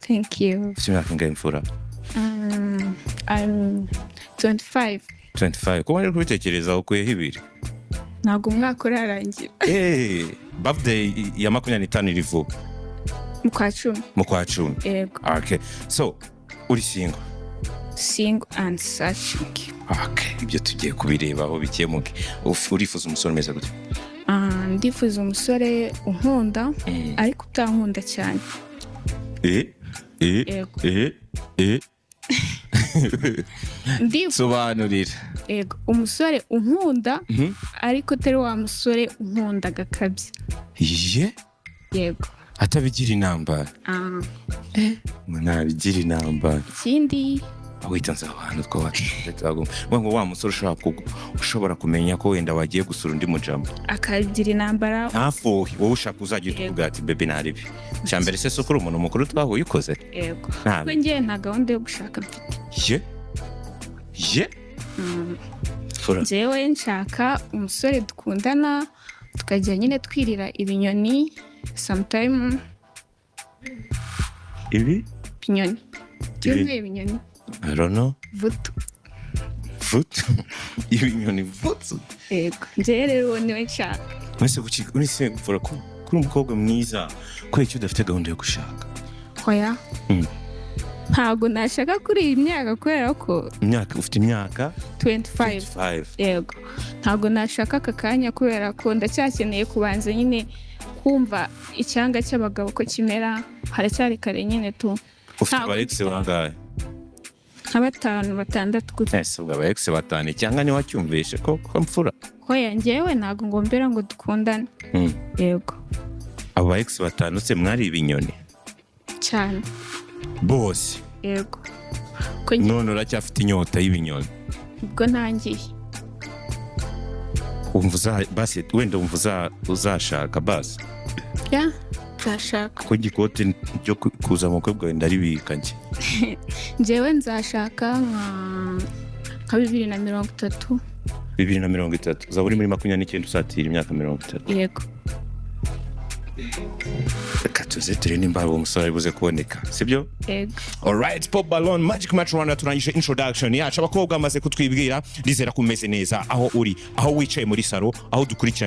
Thank you. Ufite imyaka ingahe, mfura? I'm 25. 25. Kuba uri kubitekereza ukuyeho 2. Ntabwo umwaka urarangira. Birthday ya 25 iri vuba. Mu kwa 10. Mu kwa 10? Yego. Okay, so uri single? Single and searching. Okay, ibyo tugiye kubirebaho bikemuke. Urifuza umusore umeze gute? Ah, ndifuza umusore unkunda ariko utankunda cyane. Yego. Ndifuza Sobanurira. Yego, umusore unkunda ariko atari wa musore unkunda agakabya. Ye? Yego. Atabigira intambara? Ah. Ngo ntabigira intambara. Ikindi Witanze abantu twaba ngo wa musore ushobora kumenya ko wenda wagiye gusura undi mujama akagira intambara. Ntafuhe, wowe ushaka uzajya uhita uvuga ati: "Bébé, ntaribi cya mbere se uri umuntu mukuru twahuye ukoze." Yego. Nta Kuko njye nta gahunda yo gushaka mfite. Ye ye, fura. Njyewe nshaka umusore dukundana, tukajya nyine twirira ibinyoni sometime. Ibi? Ibinyoni. Byumve, ibinyoni. I don't know. Vutu. Vutu, ibinyoni vutu. Yego, njyewe rero uwo niwe nshaka. Mwese kuki uretse mfura ko kuri umukobwa mwiza, kubera icyo udafite gahunda yo gushaka? Hoya. Ntabwo nashaka kuri iyi myaka kubera ko Imyaka, ufite imyaka? 25. 25. Yego, ntabwo nashaka aka kanya kubera ko ndacyakeneye kubanza nyine kumva icyanga cy'abagabo ko kimera. Haracyari kare nyine tu. Ufite Ntabwo aba ex bangahe? Nka batanu, batandatu gutya. Ese ubwo aba ex batanu, icyanga ntiwacyumvishe ko mfura? Hoya, njyewe ntabwo ngombera ngo dukundane. Yego. Abo ba ex batanu se mwari ibinyoni? Cyane. Bose? Yego, ko None uracyafite inyota y'ibinyoni? Ubwo ntangiye. Wumva basi wenda wumva uzashaka basi? Yeah, nzashaka. Ko igikote ryo kuza mu bukwe bwawe ndaribika njye. Njyewe nzashaka nka 2030. 2030 uzaba uri muri 29, usatira imyaka 30? Yego. Reka tuze turebe nimba hari uwo musore ari buze kuboneka, sibyo? Yego. Alright, Pop Balloon Magic Match Rwanda, turangije introduction yacu. Abakobwa bamaze kutwibwira. Ndizera ko umeze neza aho uri, aho wicaye muri salo, aho dukurikirana.